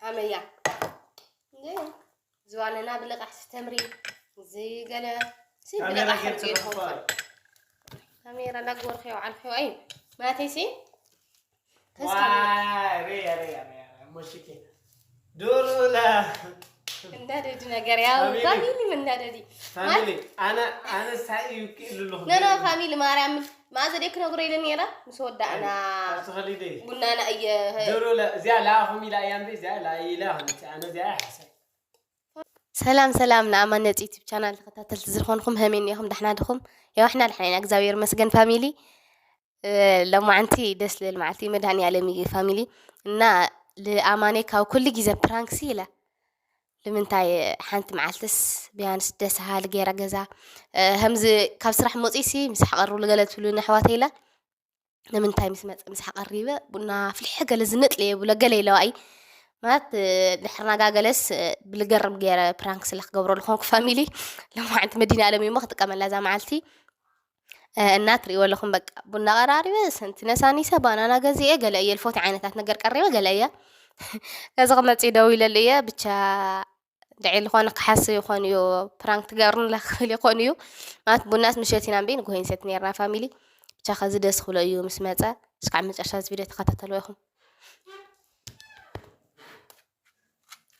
ኣመያ። እንዴ? ዝዋነና ብልቃሕ ስተምሪ፣ እዚ ገለ፣ እዚ ካሜራ ብልቃሕ ጌርኪ ጌርኩም። ዶ? ካሜራ ላጎርኺ ወዓልኺ ወይ? ማቴሲ? ተስካ ዋይ፣ ሬያ፣ ሬያ፣ ሬያ፣ ሬያ፣ ሞሽኬ። ዶሮላ። እንዳደዲ ነገር ያው ፋሚሊ። ፋሚሊ እንዳደዲ። ፋሚሊ፣ ኣነ፣ ኣነ ሳይ ይውክል ኣለኹ። ኖ፣ ኖ፣ ፋሚሊ ማርያም፣ ማዘ ደክ ነግሮ ኢለ ነራ፣ ምስ ወዳእና። ኣብቲ ኸሊደ። ቡናና እየ። ዶሮላ፣ እዚኣ ላኹም ኢላ እያ እምበይ፣ እዚኣ ላ ኢላ ኸነቲ፣ ኣነ እዚኣ ይሓሰብ። ሰላም፣ ሰላም፣ ንኣማን ነፂ ዩቱብ ቻናል ተኸታተልቲ ዝኾንኩም፣ ሀሜን ኢኹም፣ ዳሕና ድኹም? ያው፣ ኣሕና ዳሕና ኢና፣ እግዚኣብሔር ይመስገን ፋሚሊ። እ፣ ሎማዓንቲ ደስ ልብል መዓልቲ መድሃኒኣለም እዩ ፋሚሊ። እና ልኣማነይ ካብ ኩሉ ግዜ ፕራንክሲ ኢለ። ልምንታይ ሓንቲ መዓልትስ ቢያንስ ደስ ሃሊ ገይራ ገዛ፣ እ፣ ከምዚ ካብ ስራሕ መፂሲ ምስ ሓቐርሉ ገለ ትብሉ ንኣሕዋተይ ኢለ። ንምንታይ ምስ መፀ ምስ ሓቐሪበ ቡና ኣፍሊሐ ገለ ዝንጥል እየ ብሎ ገለ ኢለዋ እዩ። ማለት፣ እ፣ ድሕሪ ናጋ ገለስ፣ እ፣ ብልገርም ገይረ ፕራንክ ስለ ክገብረሉ ኮንኩ ፋሚሊ። ሎማዓንቲ መድሃኒኣለም እዩ እሞ ክጥቀመላ እዛ መዓልቲ። እ፣ እና ትርእይዎ ኣለኹም በቃ ቡና ቀራሪበ፣ ሰንቲ ነሳኒሰ፣ ባናና ገዚኤ፣ ገለ እየ ልፎቲ ዓይነታት ነገር ቀሪበ፣ ገለ እየ። ከዚ ክመጽእ ደው ኢለሉ እየ፣ ብቻ ድዒ ዝኾነ ክሓስብ ይኾን እዩ፣ ፕራንክ ትገብርንላ ክብል ይኾን እዩ። ማለት ቡናስ ምሸት ኢና እምበይ ንግሆ ይንሰት ነርና ፋሚሊ። ብቻ ከዚ ደስ ክብሎ እዩ ምስ መጸ። እስካብ መጨረሻ እዚ ቪድዮ ተኸታተልዎ ኢኹም።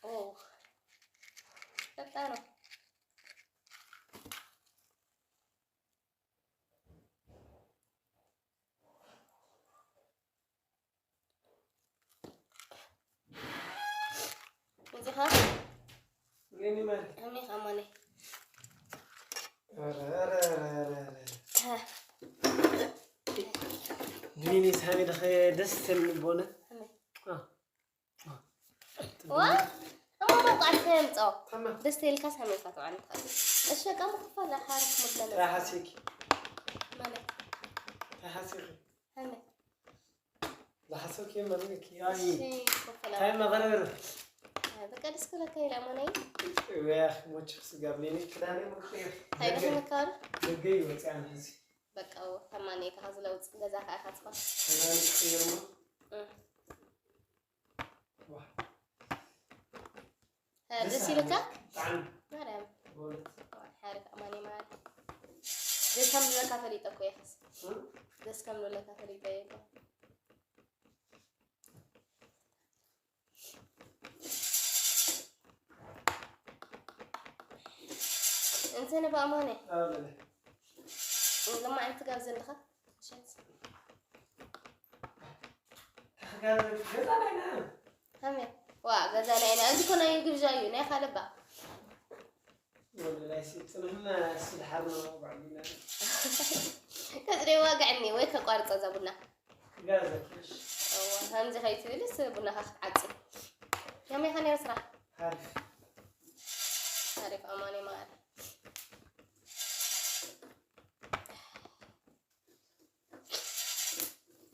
ኦ፣ ፈጣን ነው። እዚ ኸ? እኔ ማለት ከመይ ከማነይ? ኧረ፣ ኧረ፣ ኧረ፣ ኧረ፣ ኧረ። እ። ድሚኒ ሳሚ ደኸ ደስ ትብል ቦነ። ከመይ? አ። ዋ? እሞ መውቃዕቲ ከየምጽኦ። ተማ። ደስ ተይልካስ ሃሜካ ትውዓል ትኽእል። እሺ፣ በቃ ምክፋል ሓሪፍ መግለጺ። ታይ ሓሲብኪ? ማለት? ታይ ሓሲብኪ? ሃመ። ዝሓሰብኪ ማለት እያ። እሺ፣ ኮፈላ። ታይ መቐረር? በቃ ደስ ክብለካ ኢላ ማናይ። ወያኽ ሞች ስጋብ ኔኒ ክዳኔ ምክር። ታይ ደስ መካሩ? ደገ ይወጽእ ኣነ እዚ። በቃ ተማኔ ተኸዝለውጽ ገዛ ከኣ ካትፋ። ክዳኔ ክቅይር እሞ። እ። ዋ። እ፣ ደስ ደስ ኢልካ? ብጣዕሚ። ማርያም። በእውነት። ሓሪፍ ኣማኒ ማለት። ደስ ከም ዝብለካ ፈሊጠ እኮ እየ። እ? ደስ ከም ዝብለካ ፈሊጠ እየ እኮ። እንተ ንባእማነ። ኣበለ። ሎማዓንቲ ጋብዘ ኣለኻ? ምሸት። ጋብዘ፣ ገዛ ናይና። ከመይ? ዋ፣ ገዛ ናይና። እዚ እኮ ናይ ግብዣ እዩ፣ ናይ ካልባ። ወላሂ፣ ሲ-፣ ጽንሕና፣ ሲ-፣ ድሓር ነው፣ ባዕልና። ከጽሬ ዋግዕኒ ወይ ከቋርጾ እዛ ቡና። ጋዘ፣ እሺ። እዋ፣ ከምዚ ከይትብልስ ቡናኻ ክትዓጺ። ከመይ ከ ነይሩ ስራሕ? ሓሪፍ። ሓሪፍ፣ ኣማን ይመዓር።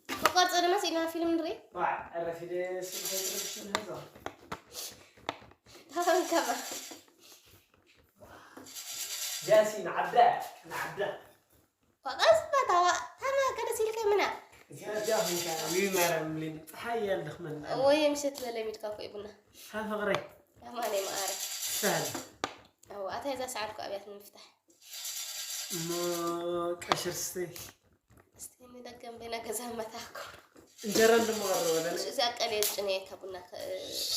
ክቆርጾ ድማ ስኢልና ፊልም ንርኢ። ዋዕ፣ ዕረፊ ደ ስልከይ ትረብሽን ሀዛ። ተኸንከባ። ጃሲ፣ ንዓዳ፣ ንዓዳ። ዋቃስ በታዋ፣ ታማ ከደ ሲልከ ምና። እዚኣ እዚኣ ኾንካ፣ ውይ ማርያም፣ ምሊን፣ ፀሓይ እያ ልደኽመና። ወይ ምሸት ለለሚድካ እኮ እዩ ቡና። ሃ ፍቕረይ። ኣማን ይመዓር። ትስተሃል። ኣዎ፣ ኣታ እዛ ሰዓት እኮ ኣብያት ንምፍታሕ። እሞ ቀሽር ስተይ። እስቲ ንደገም ቤና ገዛ መታኩ። እንጀራ እንደሞ ቀረበ ለለ። እዚኣ ቀልየ ዝጭነየካ ቡና ከ-፣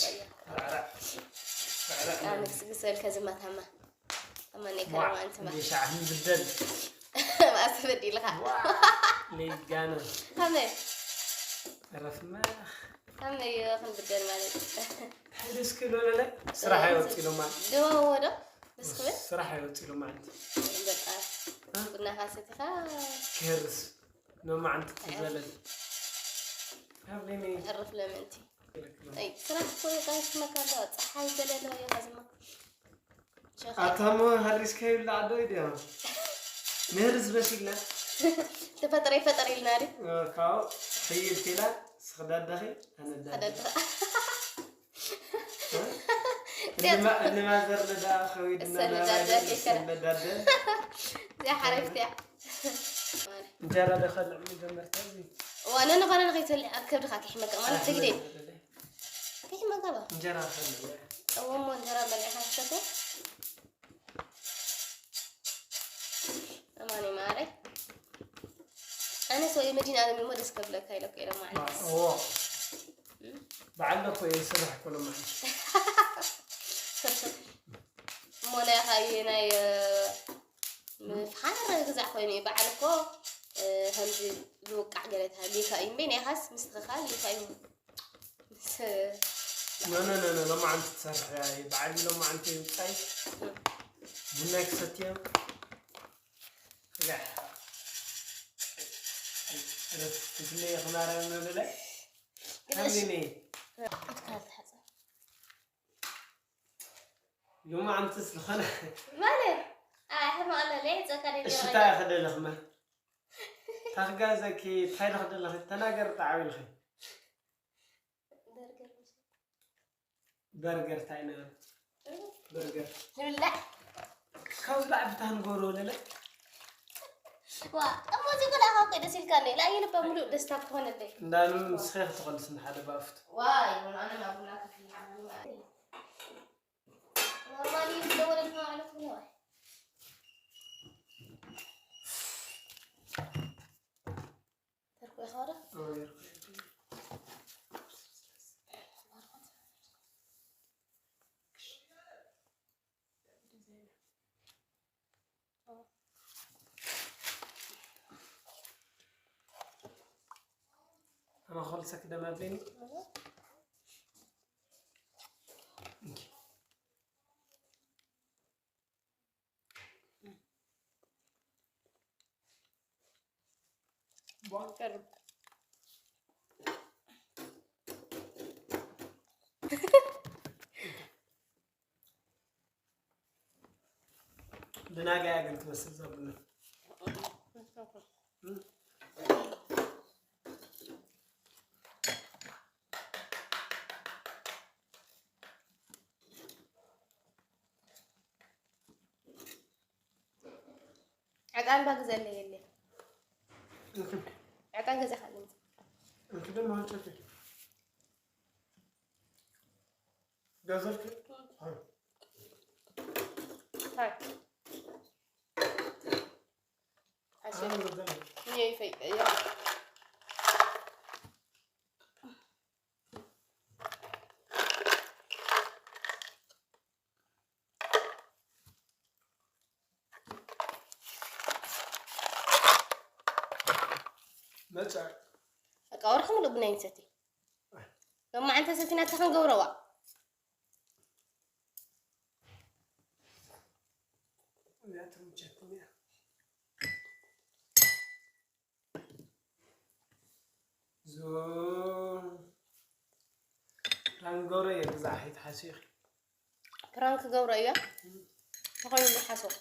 ቀልየ። ራዕራዕ። ራዕራዕ። ኣነ ክስግሰልከ ዝመታማ። ኣማን ዋ፣ ይከረማ ኣንተ ባ። እንደ ሻዕ ህንዝደል። ማእስ በዲልኻ። ዋ፣ ለይጋነ። ከመይ? ረፍማ። ከመይ ክንብደል ማለት? ደስ ክብል ወለለ? ስራሕ ኣይወጽእ ኢሎም ማለት። ድወ ወዶ? ደስ ክብል? ስራሕ ኣይወጽእ ኢሎም ማለት። በቃ እ? ቡናኻ ሰቲኻ ክህርስ። ኖማዓንቲ ትዘለል። ኣብ ለይኒ። ዕርፍ ለመንቲ። ክልክሎ። ኣይ፣ ስራሕ እኮ ይቃይስ መካሎ፣ ፀሓይ ዘለሎ እዩ ኸዝማ። ሸኻ። ኣታሞ ሃሪስካ ይብላ ዓዶ ይድያ። ምህርዝ በሲልና። ተፈጥረ ይፈጠር ኢልና ዲ? እ፣ ካው ሕይል ቴላ ስኽዳዳኺ ኣነዳዳ። ኸደዳ። እ? እንማ-፣ እንማዘር ነዳ ኸዊድና እሰ ነዳዳ ናባዲ ይከራ። እሰነዳደ። እዚኣ ሓሪፍቲ እያ። እንጀራ ዶ ኸልዕ መጀመርታ እዚ? ዋና ነባና ንኸይትበልዕ ኣብ ከብድኻ ክሕመካ ማለት ኣሕመድ ትግደይ። ነዳደ። ከይመገባ። እንጀራ ከመይ? እዎ፣ እሞ እንጀራ በሊዕካ ትሰትያ? ኣማኒ ማረይ። ኣነስ ወይ መዲና ኣለም እሞ ደስ ከብለካ ኢለኩ ኢለ ማለት። እዎ። እም? በዓል እኮ ይስራሕ እኮ ነው ማለት። እሞ ናይ ኻይ ናይ፣ እ፣ ምፍሓር ግዛዕ ኮይኑ እዩ። በዓል እኮ፣ እ፣ ከምዚ ዝውቃዕ ገለ ተሃልዩካ እዩ እምበይ፣ ናይ ኻስ ምስትኽኻል ኢልካ እዩ። ምስ ኖ፣ ኖ፣ ኖ፣ ኖ፣ ሎማዓንቲ ትሰርሕ እያ። በዓል ሎማዓንቲ ውፃይ ቡና ክሰትዮ። ርጋሕ። ክትለየ ክማረም መበለ። ግን እሺ። ሓሚኒ። ኣትካል ተሓፀ። ሎማዓንቲ ዝኾነ ማለት፣ ኣይ፣ ሕማቕ ኣሎ፣ ለይ ፀካ ደይ እሺ፣ ደረጃ። እንታይ ክደልኽመ? ታኽጋዘኪ፣ እንታይ ልኽደልኺ? ተናገር ጣዕቢ ኢልኺ። በርገር ምሸት። በርገር እንታይ ነበረ? እህ። በርገር። ንብላዕ። ካብ ዝብላዕ ብታህ ንገብሮ ለለ? ዋ፣ እሞ እዚ ኩሉ ኣኻ እኮ ደስ ኢልካኒ። ላየ ልባ ሙሉእ ደስታ ክኾነለይ። እንዳኑ ንስኺ ክትኾልስ ንሓደ ባፍቱ። ዋይ፣ ውን ኣነ ናብ ቡና ከፍሊ ሓማሚ ማለት እዩ። ኖርማሊ ዝደወለልና ማለት ነው። ተርኩ ኢኻ ወደ? ኣነ ኸልሰክ ደም ኣለኒ። ብናጋ እያ ግን ትመስል እዛ ቡና። ዕጣን ባ ግዘለይ የለ። እንትን ዕጣን ገዛኻ ኣለኝ። እንትን ደግሞ አንጨት ገዘልክ? ሃይ። ሃይ። አሸ አሁን ገዘል እኔ ይፈይቀ ያ መጻ በቃ ወርሒ ሙሉእ ቡና ይንሰቲ። ሎማዓንቲ ሰቲና ተኸንገብረዋ። እዚኣ ትምቸኩም እያ። ዞ ፕራንክ ገብረ እየ ብዛዕ ኣይትሓስቢ ኢኺ። ፕራንክ ገብረ እያ። ተኾይኑ ዝሓስቦ።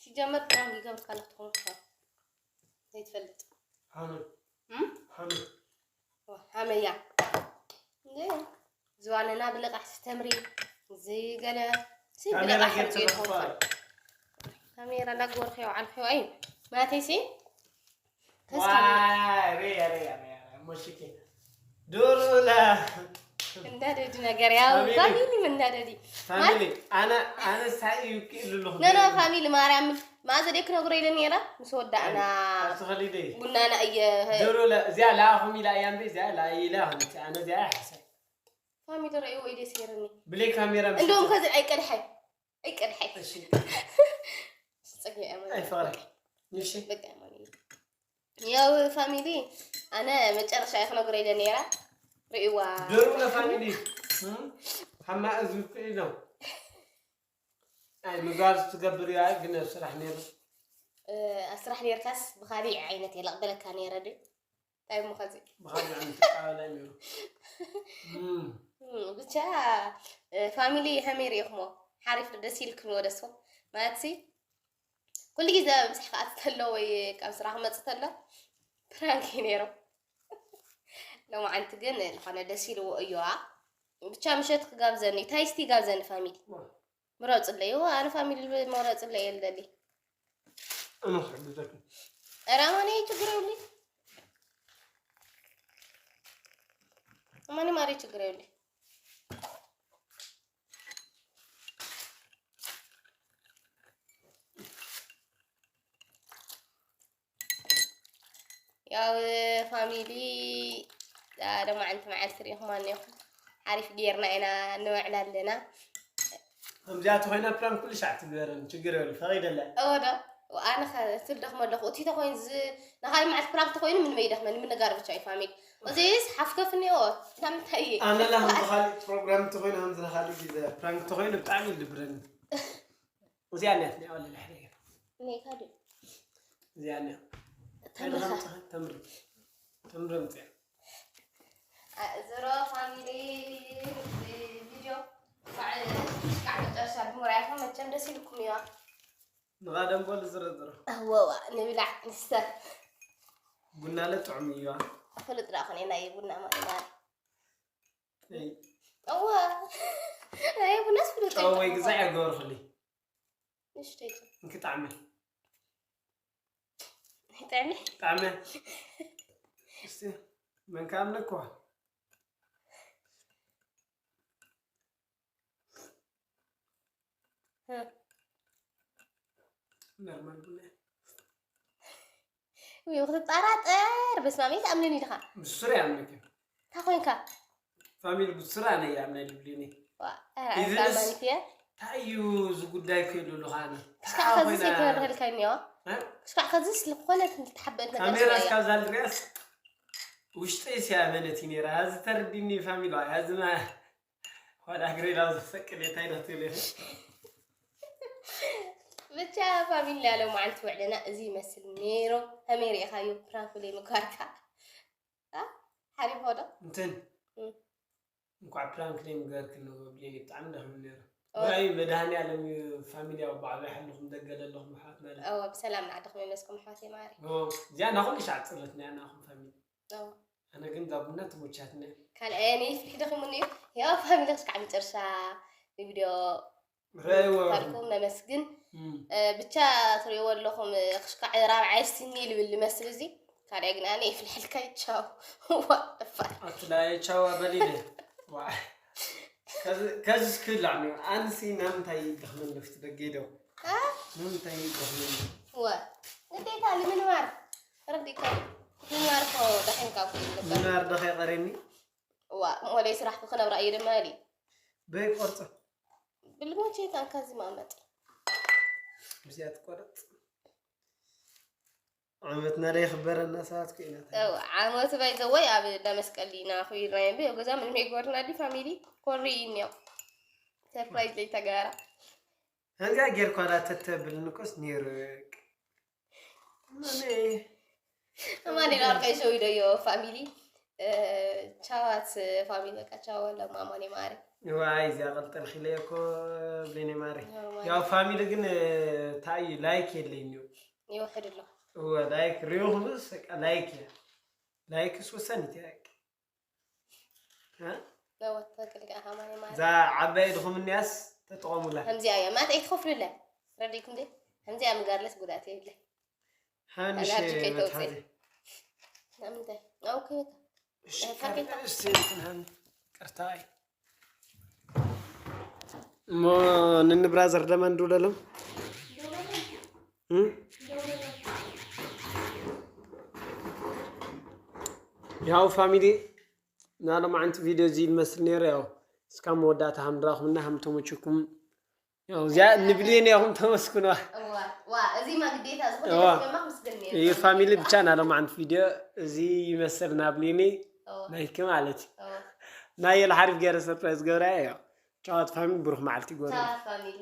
ሲጀመር ፕራንክ ይገብርካ ኣለኹ ትኾን እኮ ዘይትፈልጥ። ሃመ። እም? ሃመ። ዋ፣ ሃመያ። እንዴ? ዝዋነና ብልቓሕ ስተምሪ፣ ዝገለ፣ ሲ ካሜራ ብልቓሕ ጌር ጌር ተለኽፋ። ኾንካ። ካሜራ እንዳጎርኸዮ ዓልኸዮ፣ ኣይ፣ ማለተይ ሲ? ተስፋ ዋይ፣ ሬያ፣ ሬያ፣ ሬያ፣ ሬያ፣ ሞሽኬ። ዶሮላ። እንዳደዲ ነገር ያው ፋሚሊ። ፋሚሊ እንዳደዲ። ፋሚሊ፣ ኣነ፣ ኣነ ሳይ እዩ ክኢሉ ኣለኹ። ኖ፣ ኖ፣ ፋሚሊ ማርያም፣ ማዘ ደይ ክነግሮ ኢለ ነይራ፣ ምስ ወዳእና። ኣይ፣ ኣቲ ኸሊደይ። ቡናና እየ፣ ዶሮላ፣ እዚኣ ላኹም ኢላ እያ እምበይ፣ እዚኣ ላ ኢላ ኸሊት፣ ኣነ እዚኣ ይሓሰብ። ፋሚሊ ረእይዎ እዩ ደስ ይረኒ። ብሌ ካሜራ ምስ እንደውም ከዚ ኣይቀድሐይ። ኣይቀድሐይ። እሺ። ጽጌ እያ ማለት። ኣይፈራይ። እሺ። በቃ ማለት። ያው ፋሚሊ፣ ኣነ መጨረሻ እየ ክነግሮ ኢለ ነይራ። ርእይዋ። ደሩ ለፋሚሊ። እም? ሓማ እዝብቲ ኢሎም። ኣይ፣ ምግባር ትገብር እያ፣ ግን ኣብ ስራሕ ነይሩ። እ፣ ኣብ ስራሕ ነይርካስ ብኻሊእ ዓይነት እየ ለቕበለካ ነይረ ድዩ? እንታይ እሞ ኸዚ? ብኻሊእ ዓይነት ትቃበላ ነይሩ። እም። እም፣ ብቻ፣ እ፣ ፋሚሊ ሀሜር ኢኹሞ። ሓሪፍ ደስ ኢልክም ወደሱ። ማለትሲ፣ ኩሉ ግዜ ምሳሕ ክኣቲ ተሎ ወይ ካብ ስራሕ ክመጽእ ተሎ፣ ፕራንክ እዩ ነይሩ። ሎማዓንቲ ግን ዝኾነ ደስ ኢልዎ እዮዋ። ብቻ ምሸት ክጋብዘኒ፣ ታይስቲ ይጋብዘኒ ፋሚሊ። ዋ። ምረጹለይ። እዋ፣ ኣነ ፋሚሊ ምረጹለይ እየ ልደሊ። ኣነ ክሕግዘኩም። ኧረ ኣማኒ ችግር የብሉይ። ማኒ ማሪ ችግር የብለይ። ያው ፋሚሊ ዳ- ሎማዓንቲ መዓልቲ ርኢኹማ እኒኹም። ሓሪፍ ጌርና ኢና ንውዕል ኣለና። ከምዚኣ ተኾይና ፕራንክ ኩሉ ሻዕ ትግበረን ችግር የብሉ ፈቒደላ። እወ ዶ ኣነ ስብ ደኽመ ኣለኹ እቲ ተኾይኑ ዝ- ንኻይ መዓልቲ ፕራንክ ተኾይኑ ምንም ኣይደኽመን ምንጋር ብቻ እዩ ፋሚሊ። እዚስ ሓፍከፍ እኒኦ ናምንታይ እየ ኣነላ ከምዚ ካልእ ፕሮግራም ተኾይኑ ከምዚ ንካልእ ግዜ ፕራንክ ተኾይኑ ብጣዕሚ ይድብረኒ። እዚኣ እኒኣት እኒኣ ወለላ ሕደገ እኔ ካዱ እዚኣ እኒኣ ተምርኻ ተምሪ ተምሪ ምፅያ ዝሮ ፋሚሊ ቪድዮ ባዕ ክሳዕ መጨረሻ ድሙራያኹም መቸም ደስ ኢልኩም እዩዋ። ንቓደም በሉ ዝሮ ዝሮ። እወዋ ንብላዕ ንስተ። ቡና ለ ጥዑም እዩዋ። ፍሉጥ ዳ ኮነ ናይ ቡና ማለት ማለት እይ። እዋ ናይ ቡናስ ፍሉጥ ጨው ወይ ግዛዕ የገብርኽልይ። ንሽተይ እንክጣዕመ ይጥዕሚ። ጣዕመ እስቲ መንካ ኣምለክዋ። ኖርማል ቡና። ወይ ክትጠራጠር በስማሚ ተኣምነኒ ድኻ? ብስረ ያምልክ። እንታይ ኮይንካ? ፋሚሊ ብስራ ነይ ያምነ ልብሊኒ። ዋ፣ ኧረ ኢዝንስ ኣይፋልማኒት እየ። እንታይ እዩ እዚ ጉዳይ ከይሉ ኣለኻ ኣነ? ክስካዕ ከዝስ ኣይተበርህልካኒ እዋ። እ? ክስካዕ ከዝስ ዝኾነት ዝተሓበአት ነገር ካሜራ ስለ እያ። እስካብ ዛልድሪያስ ውሽጠይ ሲያመነት እዩ ነይራ። እዚ ተረዲኒ ፋሚሊ፣ እዚ ማ-፣ ዋላ ግሬዳ ዘሰቅል እንታይ ዶ ትብል? ብቻ ፋሚሊ፣ ያለው መዓልቲ ውዕለና እዚ ይመስል ነይሩ። ከመይ ርኢኻዮ ፕራንክ ብለይ ምግባርካ? አ? ሓሪፍ ሆዶ? እንትን እም። እንኳዕ ፕራንክ ደይ ምግበርክን ነው ብሌኒ፣ ብጣዕሚ ደኽም ነይሩ። ኦ። ወላሂ መድሃኒዓለም እዩ ፋሚሊ፣ ኣብ ባዕሉ ይሓልኹም፣ ደገ ለለኹም ኣሕዋት ማለት። እወ፣ ብሰላም ንዓድኹም ይመለስኩም ኣሕዋተይ ማሪ። ኦ፣ እዚኣ ናኹም ኢሻዕ ጽርት ናይ ናኹም ፋሚሊ። እወ። ኣነ ግን እዛ ቡና ተመቻትኒ። ካልኣይ እኔ ፍልሒ ደኺሙኒ እዩ። ያው ፋሚሊ ክስካዕ መጨረሻ ቪድዮ ረእይዎ። ካልኩም ነመስግን። እም። እ፣ ብቻ ትሪእዎ ኣለኹም፣ እ፣ ክስካዕ ራብዓይ ስኒ ልብል ልመስል እዚ። ካልኣይ ግን ኣነ ይፍልሐልካ ቻው። ዋ፣ ደፋር። ኣትላይ ቻው ኣበሊለ። ዋ። ከዚ፣ ከዚ እስኪ ላዕሚ፣ ኣንሲ ናምንታይ ይደኽመን ለፍቲ ደገ ዶ? እ? ናምንታይ ይደኽመን? ወ፣ ግዴታ ንምንባር። ረዲካ። ምንባር እኮ ደኺምካ እኮ ይግበር። ምንባር ደኸ ይቐሬኒ? ዋ፣ ሞለይ ስራሕ ክነብራ እየ ድማ ኢሊ። በይ ቆርጸ። ብልሞቼ ታንካ ዝማመጥ። ብዚኣ ትቆረጽ። ዓመትና ዶ ይኽበረና ሰባት ኮይና። እው፣ ዓመቱ ባይ ዘወይ ኣብ እንዳ መስቀል ኢና ኹይድና እዮም። ብዮ ገዛ ምንም የግበርና ዲ ፋሚሊ ኮሪ እኒኦ። ሰርፕራይዝ ዘይተገበራ። ከምዚኣ ጌርኳ ዳ ተተብልን እኮስ ነይሩ። ማኔ። ማኔ ላልቀይ ሸው ይደዮ ፋሚሊ። እ፣ ቻዋት ፋሚሊ በቃ ቻው ለማማኔ ማሪ። ዋይ፣ እዚኣ ቀልጠል ኺለ እኮ ብሌኔ ማሪ። ኖርማል። ያው ፋሚሊ ግን፣ እ፣ ታይ ላይክ የለኝ ነው። ይውሕድ ኣሎ። እወ፣ ላይክ ሪዮ ሁሉስ በቃ ላይክ እያ። ላይክስ ወሳኒት እያ። እ? እወ፣ ትኽክል ኢኻ ማሪ ማሪ። እዛ ዓባይ ድኹም እንያስ ተጠቐሙላ። ከምዚኣ እያ። ማት ኣይትኸፍሉላ። ረዲኩም ደ? ከምዚኣ ምጋርለስ ጉዳት የብለ። ሃንሽ ኣላርጂ ከይተውፅእ። መትሓዚ። ንምንታይ? ኣው ከይወጣ። እሺ፣ ናይ ፋብሪካ። እስቲ እንትን ሃኒ። ቅርታይ። እሞ ንንብራዘር ደማ እንድውለሎም። እም? ያው ፋሚሊ፣ ናሎም ዓንቲ ቪድዮ እዚ ይመስል ነይሩ። ያው እስካብ መወዳእታ ሃምድራኹምና ሃምተመችኩም። ያው እዚኣ ንብልየን ያኹም ተመስግኖ። እዋ፣ ዋ፣ እዚማ ግዴታ ዝኾነ እዋ። ደስ በማክ ምስግን ነይሩ። ይህ ፋሚሊ ብቻ ናሎም ዓንቲ ቪድዮ እዚ ይመስል ናብልኒ እዋ። ናይክ ማለት እዩ። እዋ። ናይ የለ ሓሪፍ ገይረ ሰርፕራይዝ ገብራ ያው። ቻዋት ፋሚሊ ብሩኽ መዓልቲ ይጎርም። ቻዋት ፋሚሊ።